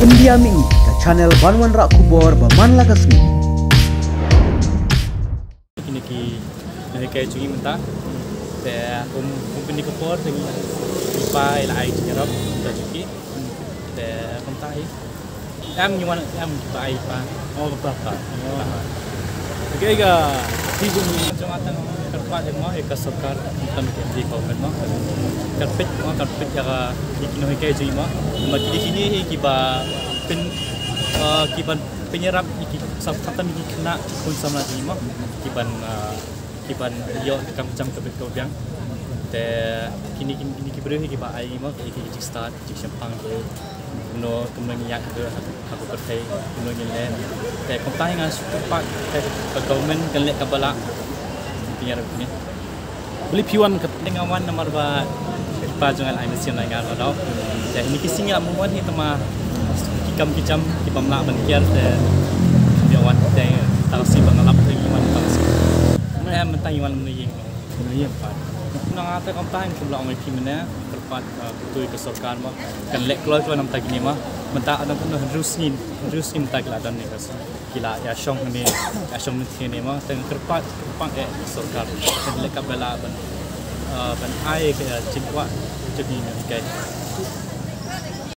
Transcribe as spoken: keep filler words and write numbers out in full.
India Mini, ka channel ban wanrah khubor ba man la ka sngi. Kine ki nonghikai jong ngi mynta. Te kum, kum kine ki por te ngi, i pa i la ai jingïarap ïa ki. Te kumta hi. Em ngi wan em ki pa i pa. Oh, pa pa. Oh. Okay, ka ti jong ngi jong atan kyrpad jong mo, eh, ka sorkar, kan ki government mo. Kyrpad mo, kyrpad ïa ka, ki nonghikai jong ngi mo. Ba kine kine hi kiba pyn, eh, kiban pynïarap ïa ki sam katan ki khynnah khun samla jong ngi mo. Kiban, eh, kiban ïoh kam jam ka bit ka biang. Te kine, kine, kine ki briew hi kiba ai mo, ki, ki jingstad, jingshemphang ki. Kumno, kumno ngi ïaid ha, ha ka pyrthei, kumno ngi leh. Te kumta hi nga shu kyrpad, te ka government kan leh kaba lah. Pynïarap kine. Balei phi wan kat? Te nga wan namar ba i pa jong nga la ai mynsiem la ngan wan daw. Te kine ki sngi la mut wan hi tang ma ki kam ki jam kibym lah ban kiar te ïa wan te tang shi ba nga lap te ngi wan tang shi. Em mynta ngi wan mynne ïing. Mynne ïing pat. Nang ata kam ta kum la ong ïa phi mynne kyrpad, eh, kyrpad ïa ka sorkar mo. Kan leh kloi kloi namar kine mo. Mynta adam kan hynriew sngi, hynriew sngi mynta ki la don ne ka Ki la ïa shong ne, ïa shong ne ne ma, tang kyrpad, kyrpad eh sorkar. Kan leh kaba lah ban, eh, ban ai ka jingkwah jong ngi nonghikai.